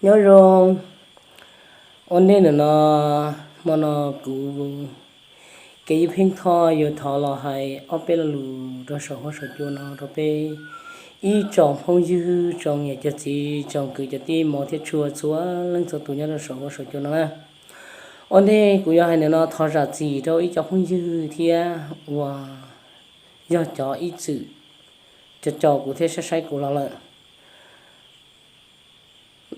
Nyob zoo, ua ntej ntawm no, hmo no kuv Kev Ywj Pheej Thoj yuav thov los hais ob peb lo lus rau saum huab saum cua no rau peb ib tsoom phooj ywg, tsoom niam tsoom txiv, tsoom kwv tsoom tij, hmov thiab tshua txhua leej txhua tus nyob rau saum huab saum cua no na. Ua ntej kuv yuav hais ntawm no thov zam txim rau ib co phooj ywg thiab uas yog cov ib txwm cov caum kuv thiab saib saib kuv los lawm.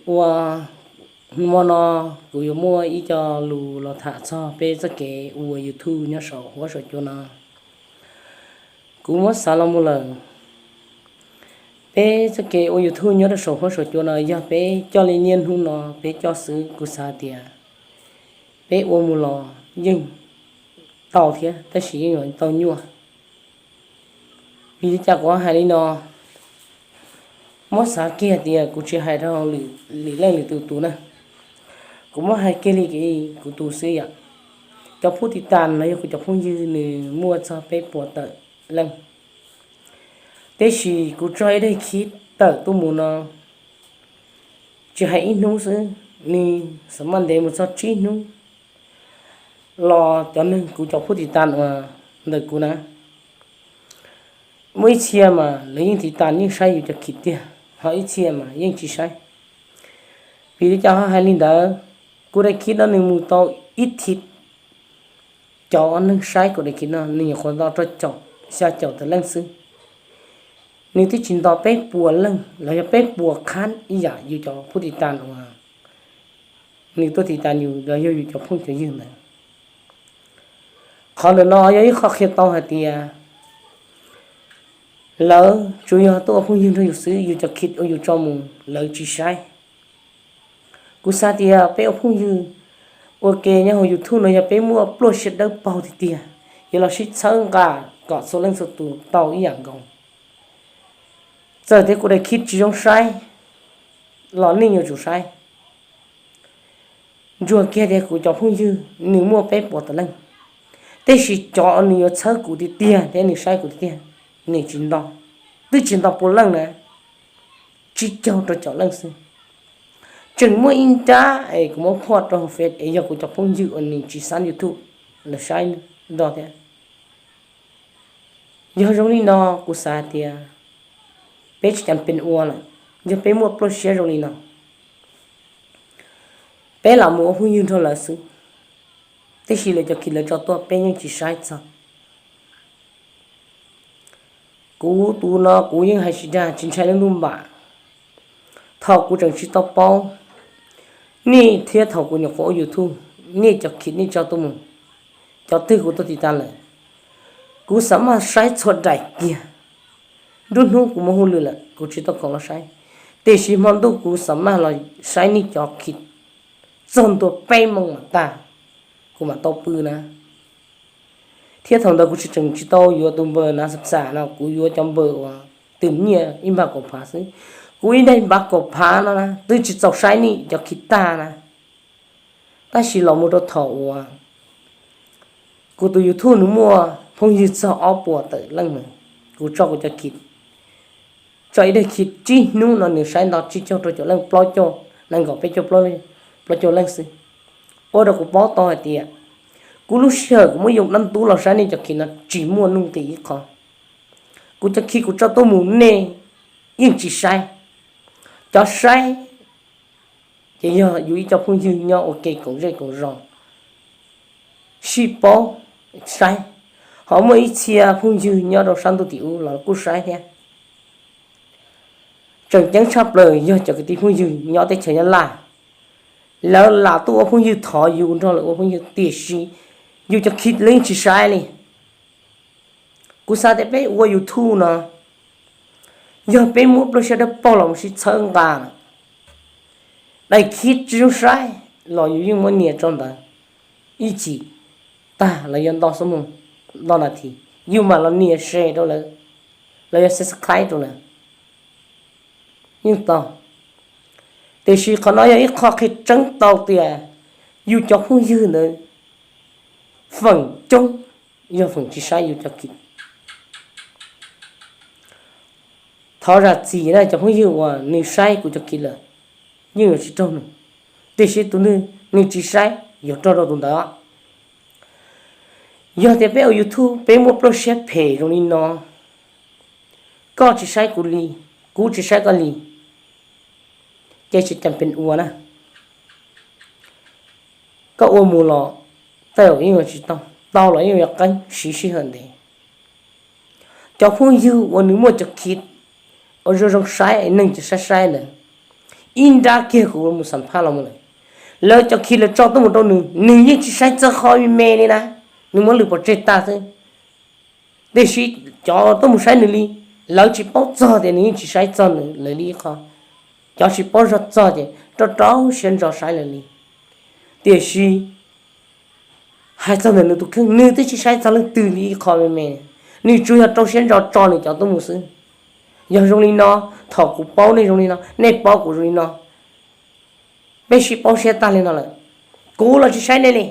Ua, hmo no kuv yuav muaj ib co lus los tham txog peb txoj kev ua YouTube nyob saum huab saum cua no. Kuv muab xav los mus lawm, peb txoj kev ua YouTube nyob rau saum huab saum cua no yog peb coj li niaj hnub no peb coj xwb, kuv xav tias peb ua mus los yeej tau thiab, tab sis yeej yuav tau nyuaj. Vim li cas kuv hais li no? Muab xav kiag tias kuv tsis hais rau lwm leej lwm tus tus na, kuv muab hais kiag li kuv tus xwb yom. Cov phub tiv tas los yog kuv cov phooj ywg nws muaj txog peb puas tawm leej, tiam sis kuv tso ib daim khib tawm tuaj mus no tsis hais ib hnub xwb, nws xam maj ntev mus txog tsib hnub los cov neeg kuv cov phub tiv tas uas ntawm kuv na, muaj ib txhia mas lawv yeej tiv tas yeej saib yus cov khib tiag, ho ib txhia mas yeej tsis saib. Vim li cas ho hais li ntawd? Kuv daim khib no nws mus tau ib thib, cov neeg saib kuv daim khib no nws nyuam qhuav nto rau caum, xya caum tawm leej xwb. Nws twb tsis nto peb puas leej los yog peb puas khab ib yam yus cov phub tiv tas uas nws tuaj tiv tas yus los yog yus cov phooj cov ywg ntawd. Qhov ntawm no yog ib qho qhia tau hais tias lawv tsuas yog tuaj ua phooj ywg nrog yus xwb, yus cov khib uas yus tso mus lawv tsis saib. Kuv xav tias peb ua phooj ywg ua ke nyob hauv YouTube no yog peb muaj pluaj siab dawb paug tiag tiag, yuav los sib txhawb nqa kom txhua leej txhua tus tau ib yam nkaus. Txawm tias kuv daim khib tsis zoo saib los nej yuav tsum saib. Ntsuas kiag tias kuv cov phooj ywg nws muaj peb puas tawm leej, tiam sis cov nws yuav txhawb kuv tiag tiag thiab nws saib kuv tiag tiag, nws tsis nto, twb tsis nto puas leej na, tsib caug rau caum leej xwb. Tseem muaj ib nrab es kuv muab phoj rau hauv Face es yog kuv cov phooj ywg uas nws tsis xav YouTube lawv saib nto thiab. Yog zoo li no, kuv xav tias peb tsis cam pes ua lawm. Yog peb muaj pluaj siab zoo li no, peb lam mus ua phooj ywg nrog lawv xwb, tiam sis lawv cov khib lawv tso tuaj peb yeej tsis saib txog. Kuv tus no kuv yeej hais tsis dag tsis ntshai lub ntuj npam. Thaum kuv tseem tsis tau paub nej thiab thaum kuv nyuam qhuav ua YouTube, nej cov khib nej tso tuaj mus, cov twg kuv tuaj tiv tas lawm, kuv xav maj saib txhua daim kiag. Nruab hnub kuv muaj hauj lwm lawm kuv tsis tau khoom los saib, tiam sis hmo ntuj kuv xav maj los saib nej cov khib txog ntua peb moos mam tag, kuv mam tau pw na. Thiab thaum ntawd kuv tsis tseem tsis tau yuav tus npawb na xab xam no, kuv yuav cov npawb uas twm nyiaj ib npab kaum phav xwb. Kuv ib daim npab kaum phav no na twb tsis txaus saib nej cov khib tag na. Tab sis los mus rau thaum uas kuv tus YouTube nws muaj phooj ywg txog ob puas tawm leej na, kuv tso kuv cov khib, tso ib daim khib tsib hnub no nws saib nto tsib caug rau caum leej, plaub caug, nees nkaum peb caug, plaub caug leej xwb. Ua rau kuv paub tau hais tias kuv lub sij hawm kuv muab yoo dab ntub los saib nej cov khib no tsis muaj nuj nqis ib qho. Kuv cov khib kuv tso tuaj mus nej yeej tsis saib. Cov saib ces yog yus ib co phooj ywg nyob ua ke koom zej koom zos sib paub saib, ho muaj ib txhia phooj ywg nyob rau sab ntuj tim ub los kuj saib thiab. Tseem ceeb tshaj plaws yog cov kwv tij phooj ywg nyob teb chaws Nyab Laj, lawv lam tuaj ua phooj ywg thov yus nrog lawv ua phooj ywg, tiam sis yus cov khib lawv yeej tsis saib li. Kuv xav tias peb ua YouTube no, yog peb muab pluaj siab dawb paug los mus sib txhawb nqa, daim khib tsis zoo saib los yus yeej muab nias rau ntawd, ib chim tag los yog nto xuab moos, nto nas this, yus mam los nias share rau lawv, los yog subscribe rau lawv, yeej tau. Tiam sis qhov no yog ib qho qhia tseeb tau tias yus cov phooj ywg ntawd feem coob yog feem tsis saib yus cov khib. Thov zam txim na cov phooj ywg uas nws saib kuv cov khib lawm, yeej yuav tsis raug nws, tiam sis tus nws nws tsis saib yuav raug rau tus ntawd. Yog tias peb ua YouTube peb muaj plaub siab phem zoo li no, koj tsis saib kuv li, kuv tsis saib koj li, ces tsis cam pes ua na. Koj ua mus los tej zaum yeej yuav tsis tau, tau los yeej yuav qeeb siv sij hawm ntev. Cov phooj ywg uas nws muaj cov khiv uas zoo zoo saib neeg cov saib saib ntawd, ib nrab kiag kuv mus xam phaj los mus lawm, lawv cov khiv lawv tso tuaj mus rau nws, nws yeej tsis saib txog qhov me me li na, nws muab lwm pov tseg tag xwb. Tiam sis cov tuaj mus saib nws li, lawv tsis paub txog tias nws yeej tsis saib txog nws lawv li ib qho. Cov tsis paub zog txog ces rau rau siab ntso saib lawv li. Tiam sis hais txog ntawm nws tus kheej, nws twb tsis saib txog leej twg li ib qho me me, nws tsuas yog rau siab ntso tso nws cov tuaj mus xwb. Yog zoo li no, thaum kuv paub nej zoo li no, nej paub kuv zoo li no, peb sib paub siab tag li no lawm, kuv los tsis saib nej li,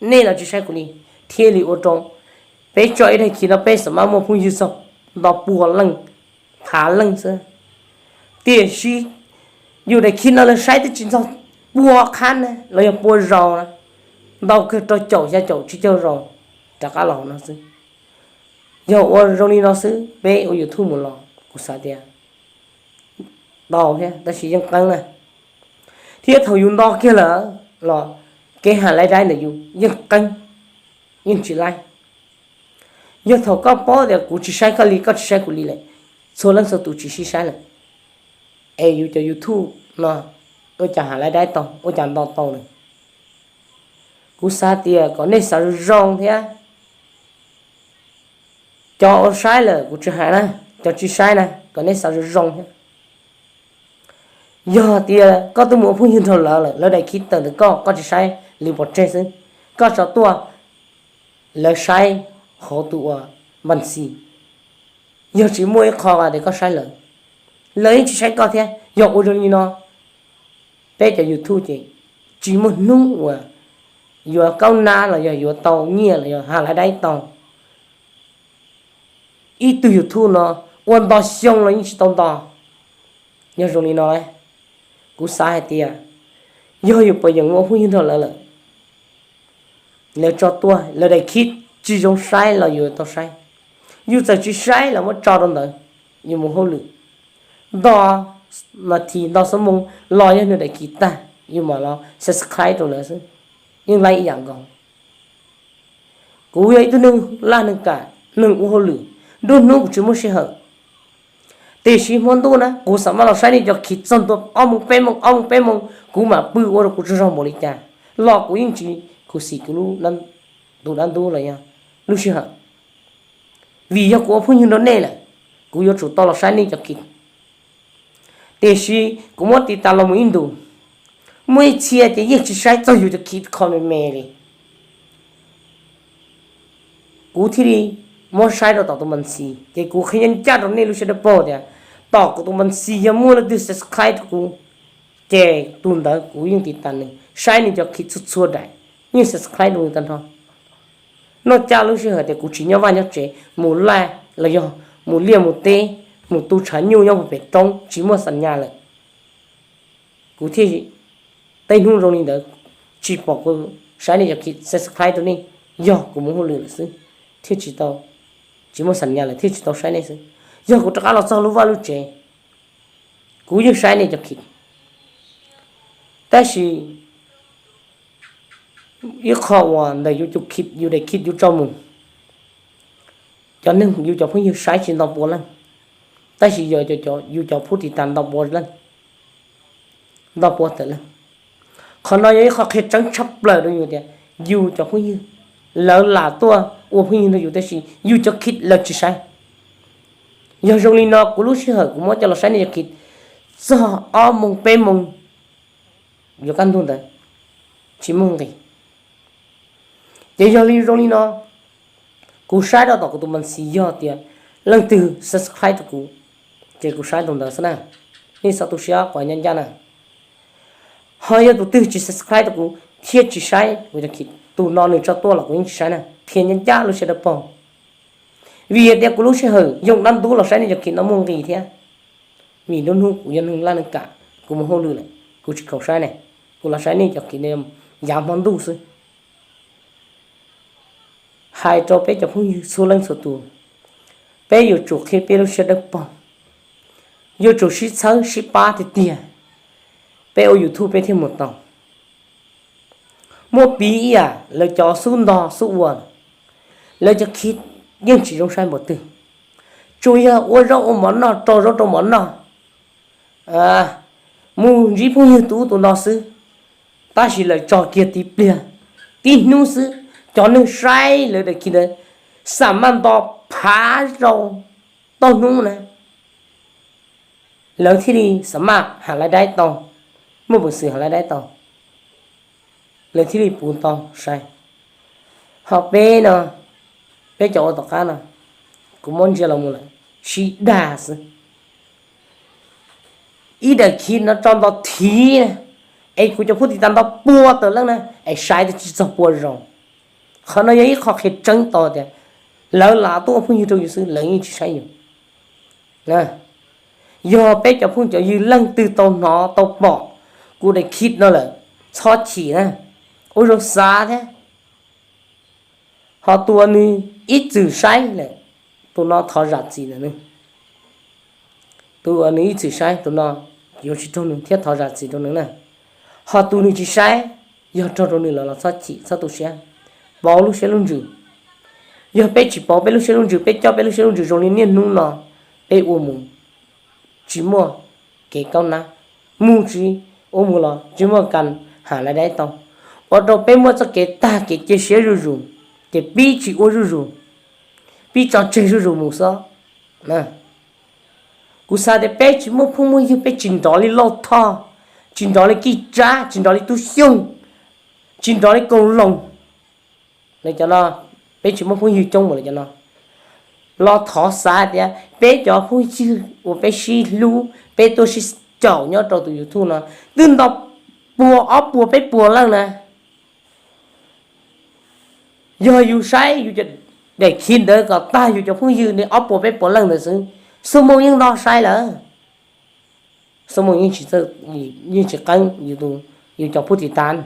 nej los tsis saib kuv li, thiaj li ua rau peb tso ib daim khiv no peb xam maj muaj phooj ywg txog ntau pua leej, phav leej xwb. Tiam sis yus daim khiv no lawv saib twb tsis txog pua qhab na los yog pua zaus na, ntau kawg rau caum xya caum tsib caug zaus rov qab los no xwb. Yog ua zoo li no xwb peb ua YouTube mus los kuv xav tias tau thiab, tab sis yeej qeeb na. Thiab thaum yus nto kiag lawm los kev has laib daib ntawm yus yeej qeeb, yeej tsis laib. Yog thaum koj paub tias kuv tsis saib koj li, koj tsis saib kuv li lawm, txhua leej txhua tus tsis sib saib lawm, es yus cov YouTube no ua cas has laib daib tau, ua cas nto tau lawm? Kuv xav tias kom nej xav zoo zoo thiab. Cov uas saib lawm kuv tsis hais na, cov tsis saib na kom nej xav zoo zoo thiab. Yog tias koj twb mus ua phooj ywg nrog lawv lawm, lawv daim khiv tawm ntawm koj, koj tsis saib, lwm pov tseg xwb, koj tso tuaj, lawv saib hauv tus uas npas xis, yog tsis muaj ib qho tias koj saib lawv, lawv yeej tsis saib koj thiab. Yog ua zoo li no, peb cov YouTube ces tsis muaj hnub uas yuav kaub nab los yog yuav tau nyiaj los yog has laib daib tau. Ib tug YouTube no ua nto xyoo los yeej tsis tau nto. Yog zoo li no, kuv xav hais tias yog yus puas yeem ua phooj ywg nrog lawv lawm, lawv tso tuaj lawv daim khiv tsis zoo saib los yus tau saib, yus txawm tsis saib los muab tso rau ntawd, yus mus hauj lwm nto nas this nto xuab moos los yog nws daim khiv tag, yus mam los subscribe rau lawv xwb, yeej laib ib yam nkaus. Kuv yog ib tug neeg laj neeg kam, neeg ua hauj lwm, nruab hnub kuv tsis muaj sij hawm. Tiam sis hmo ntuj na kuv xam maj los saib nej cov khiv txog ntua ob moos peb moos, ob moos peb moos, kuv mam pw ua rau kuv tsaug zog npaum li cas los kuv yeej tsis khuv xim kuv tus dab ntub los yog lub sij hawm, vim yog kuv ua phooj ywg nrog nej lawm, kuv yuav tsum tau los saib nej cov khiv. Tiam sis kuv muab tiv tas los mus ib ntus, muaj ib txhia ces yeej tsis saib txog yus cov khiv qho me me li. Kuv thiaj li muab saib rau tom tus npas xis, ces kuv qhia ncaj ncaj rau nej lub siab dawb paug tias tom kuv tus npas xis yog muaj leej twg subscribe rau kuv, ces tus ntawd kuv yeej tiv tas nws, saib nws cov khiv txhua txhua daim, yeej subscribe rau nws tag nrho. Noj caj lub sij hawm tias kuv tsis nyob vaj nyob tsev, mus laij los yog mus liaj mus teb, mus tu tshav nyuj nyob puag pem roob tsis muaj xam nyas lawm, kuv thiaj tej hnub zoo li ntawd tsis pom kuv saib nej cov khiv subscribe rau nej, yog kuv mus hauj lwm lawm xwb thiaj tsis tau, tsis muaj xam nyas lawm thiaj tsis tau saib nej xwb. Yog kuv rov qab los txog lub vaj lub tsev, kuv yeej saib nej cov khiv. Tab sis ib qho uas ntawm yus cov khiv, yus daim khiv yus tso mus, cov neeg yus cov phooj ywg saib tsis nto pua leej, tab sis yog yus cov phub tiv tas nto pua leej, nto pua tawm leej. Qhov no yog ib qho qhia tseeb tshaj plaws rau yus tias yus cov phooj ywg, lawv lam tuaj ua phooj ywg nrog yus tab sis yus cov khiv lawv tsis saib. Yog zoo li no kuv lub sij hawm kuv muab coj los saib nej cov khiv txog ob moos peb moos yuav kaj ntug ntawd tsis muaj nqis. Ces yog li zoo li no, kuv saib rau tom kuv tus npas xis yog tias leej twg subscribe rau kuv, ces kuv saib tus ntawd xwb na. Nej txhob tu siab quav ncaj ncaj na. Ho yog tus twg tsis subscribe rau kuv thiaj tsis saib kuv cov khiv, tus no nws tso tuaj los kuv yeej tsis saib na, qhia ncaj ncaj lub siab dawb paug. Vim tias kuv lub sij hawm yoo dab ntub los saib nej cov khiv no muaj nqis thiab. Vim nruab hnub kuv yog neeg laj neeg kam, kuv mus hauj lwm lawm, Kuv tsis khoom saib ne, kuv los saib nej cov khiv yav hmo ntuj xwb. Hais rau peb cov phooj ywg txhua leej txhua tus, peb yuav tsum qhib peb lub siab dawb paug, yuav tsum sib txhawb sib pab tiag tiag, peb ua YouTube peb thiaj mus tau. Muaj piv ib yam lawv cov xub ntog xub ua, lawv cov khiv yeej tsis zoo saib npaum twg, tsuas yog ua zaub ua mov noj, rau zaub rau mov noj, mus ntsib phooj ywg tus ub tus no xwb, tab sis lawv tso kiag tib pliag, tib hnub xwb, cov neeg saib lawv daim khiv ntawd xam maj nto phav zaus tau hnub na, lawv thiaj li xam maj has lais daib tau, muaj peev xwm has lais daib tau, lawv thiaj li puv tau saib. Ho peb no, peb cov ua tom qab no, kuv muab ntsia los mus lawm, sib dag xwb. Ib daim khiv no tso nto thiv na, es kuv cov phub tiv tas nto pua tawm leej na, es saib tsis txog pua zaus. Qhov no yog ib qho qhia tseeb tau tias lawv lam tuaj ua phooj ywg rau yus xwb, lawv yeej tsis saib yus. Yog peb cov phooj cov ywg leej twg tau hnov tau pom kuv daim khiv no lawm, txhob chim na, ua zoo xav thiab. Ho tus uas nws ib txwm saib lawm, tus no thov zam txim ntawm nws. Tus uas nws ib txwm saib, tus no yuav tsis raug nws thiab thov zam txim rau nws na. Ho tus nws tsis saib, yog raug rau nws lawm los txhob chim txhob tu siab, pauv lub siab lub ntsws. Yog peb tsis pauv peb lub siab lub ntsws, peb coj peb lub siab lub ntsws zoo li niaj hnub no, peb ua mus tsis muaj kev kaub nab, mus tsis, ua mus los tsis muaj kas has lais daib tau, ua rau peb muaj txoj kev tag kev cia siab zuj zus, ces pib tsis ua zuj zus, pib tso tseg zuj zus mus xwb. Kuv xav tias peb tsis muaj phooj muaj ywg, peb tsis nrov li Lauj Thoj, tsis nrov li Kij Tsab, tsis nrov li Tub Xyooj, tsis nrov li Koos Loos. Lawv cov no, peb tsis muaj phooj ywg coob npaum lawv cov no. Los thov xav tias peb cov phooj ywg uas peb sib hlub, peb tuaj sib caum nyob rau tus YouTube no, twb nto pua ob puas peb puas leej na. Yog yus saib yus cov daim khiv ntawd kom tag yus cov phooj ywg li ob puas peb puas leej ntawd xwb, xuab mooj yeej nto saib lawm. Xuab mooj yeej tsis, yeej tsis qeeb yus cov phub tiv tas.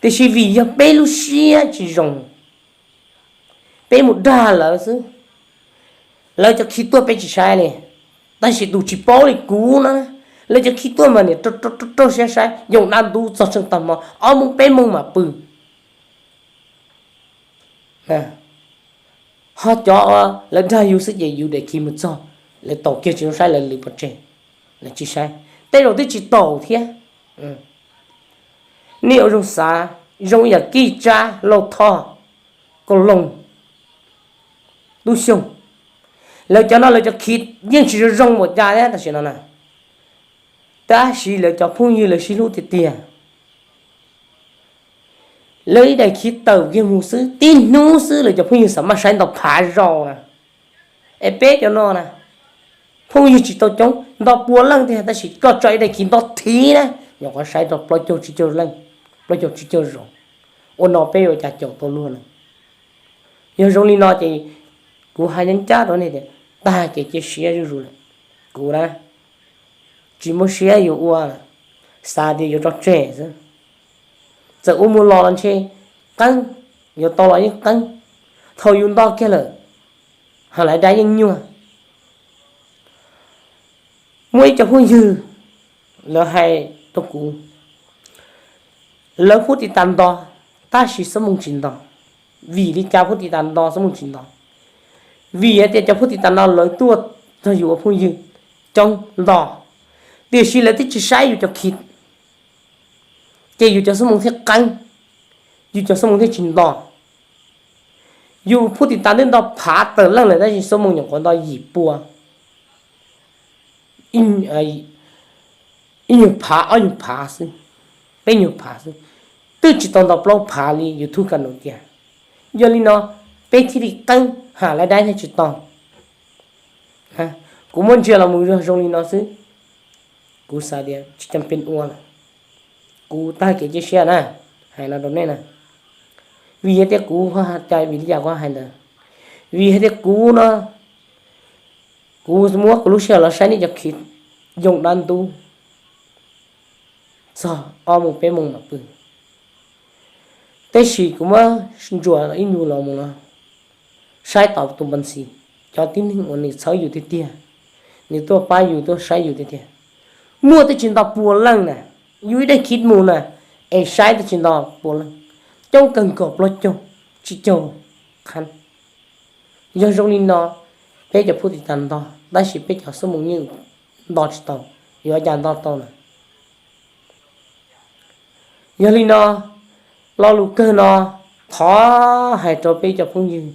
Tiam sis vim yog peb lub siab tsis zoo, peb mus dag lawv xwb. Lawv cov khiv tuaj peb tsis saib li, tab sis tus tsis paub li kuv no, lawv cov khiv tuaj mas niam rau rau siab saib, yoo dab ntub txog tsheej tag hmo ob mooj peb mooj mam pw. Ho cov lawv dag yus xwb ces yus daim khiv mus txog, lawv taus kiag tsis zoo saib, lawv lwv pov tseg, lawv tsis saib. Tej zaum twb tsis taus thiab. Nej ua zoo xav, zoo yam Kij Tsab, Lauj Thoj, Koos Loos, Tub Xyooj, lawv cov no lawv cov khiv yeej tsis zoo zoo npaum cas thiab tam sim no na. Tab sis lawv cov phooj ywg lawv sib hlub tiag tiag. Lawv ib daim khiv tawm kiag mus xwb, tib hnub xwb lawv cov phooj ywg xam maj saib nto phav zaus na. Es peb cov no na, phooj ywg tsis tau coob, nto pua leej tiag, tab sis koj tso ib daim khiv nto thiv na, nyuam qhuav saib tau plaub caug tsib caug leej, plaub caug tsib caug zaus. Ua no peb yuav ua cas caum tau luag na? Yog zoo li no ces kuv hais ncaj ncaj rau nej tias tag kev cia siab zuj zus lawm. Kuv na, tsis muaj siab yuav ua, xav tias yuav tso tseg xwb. Txawm ua mus los los ntshe qeeb, yuav tau los yeej qeeb. Thaum yus nto kiag lawm, has lais dab yeej nyuaj. Muaj ib co phooj ywg lawv hais rau kuv, lawv phub tiv tas nto, tab sis xuab mooj tsis nto. Vim li cas phub tiv tas nto xuab mooj tsis nto? Vim hais tias cov phub tiv tas no lawv tuaj txog yus ua phooj ywg coob nto, tiam sis lawv twb tsis saib yus cov khiv, ces yus cov xuab mooj thiaj qeeb, yus cov xuab mooj thiaj tsis nto. Yus phub tiv tas twb nto phav tawm leej lawm tab sis xuab mooj nyuam qhuav nto yim pua, ib nyuag phav ob nyuag phav xwb, peb nyuag phav xwb, twb tsis tau nto plaub phav li YouTube ka nus tias. Yog li no peb thiaj li qeeb, has lais dab thiaj tsis tau. Kuv muab ntsia los mus yog zoo li no xwb, kuv xav tias tsis cam pes ua lawm. Kuv tag kev cia siab na, hais no rau nej na. Vim hais tias kuv, cas vim li cas kuv hais ntawd? Vim hais tias kuv no, kuv muab kuv lub sij hawm los saib nej cov khiv yoo dab ntub, txog ob moos peb moos mam pw. Tab sis kuv muab ntsuas ib ntus los mus no, saib tom tus npa ntxis, cov tib neeg uas nws txhawb yus tiag tiag, nws tuaj pab yus tuaj saib yus tiag tiag, muaj twb tsis nto pua leej na. Yus ib daim clip mus na, es saib twb tsis nto pua leej, coob kawg nkaus plaub caug tsib caug qhab. Yog zoo li no, peb cov phub tiv tas nto, tab sis peb cov xuab moos yeej nto tsis tau, yuav cas nto tau na? Yog li no, lo lus kawg no thov hais rau peb cov phooj ywg,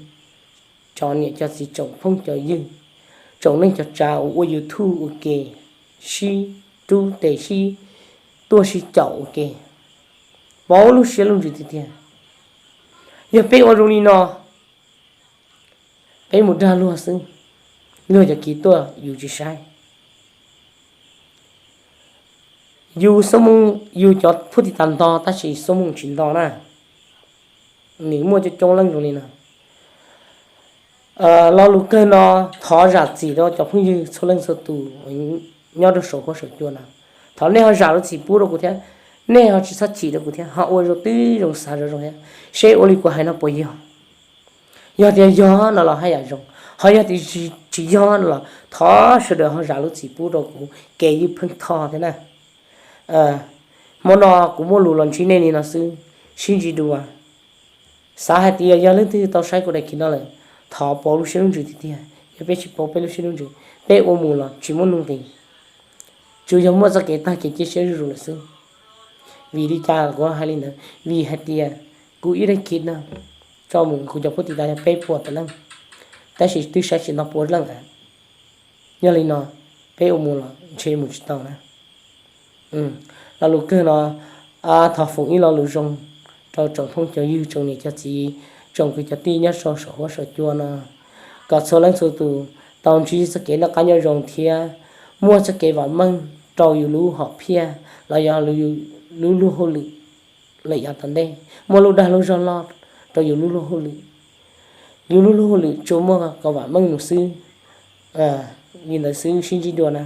cov niam cov txiv, tsoom phooj cov ywg, tsoom neej cov tsav uas ua YouTube ua ke, sib rub tes sib tuaj sib caum ua ke, pauv lub siab lub ntsws tiag tiag. Yog peb ua zoo li no, peb mus dag luag xwb, luag cov kiv tuaj yus tsis saib. Yus xuab moos, yus cov phub tiv tas nto tab sis xuab moos tsis nto na. Nws muaj coob coob leej zoo li no. Lo lus kawg no thov zam txim rau cov phooj ywg txhua leej txhua tus nyob rau saum huab saum cua no. Thov nej ho zam lub txim pub rau kuv thiab, nej ho tsis txhob chim rau kuv thiab, ho ua zoo twb zoo xav zoo zoo thiab, seb ua li kuv hais no puas yog. Yog tias yog no los haj yam zoo, ho yog tias tsis yog no los thov sawv daws ho zam lub txim pub rau kuv kev ywj pheej tho thiab na. Hmo no kuv muaj lus los ntsib nej li no xwb, sib ntsib dua. Xav hais tias yog leej twg tau saib kuv daim clip no lawm, thov pauv lub siab lub ntsws tiag tiag, yog peb tsis pauv peb lub siab lub ntsws, peb ua mus los tsis muaj nuj nqis, tsuas yog muaj txoj kev tag kev cia siab zuj zus lawm xwb. Vim li cas kuv hais li ntawd? Vim hais tias kuv ib daim clip no tso mus kuv cov phub tiv tas yog peb puas tawm leej, tab sis twb saib tsis nto pua leej a. Yog li no, peb ua mus los ntshe mus tsis tau na. Lo lus kawg no, thov foom ib lo lus zoo rau tsoom phooj cov ywg, tsoom niam cov txiv, tsoom kwv cov tij nyob rau saum huab saum cua no, kom txhua leej txhua tus tau ntsib txoj kev noj qab nyob zoo thiab muaj txoj kev vam meej rau yus lub hom phiaj los yog lub luag hauj lwm lawm yav tom ntej, muaj lub dag lub zog loj rau yus lub luag hauj lwm, yus lub luag hauj lwm tsuas muaj kom vam meej mus xwb. Li ntawd xwb, sib ntsib dua na.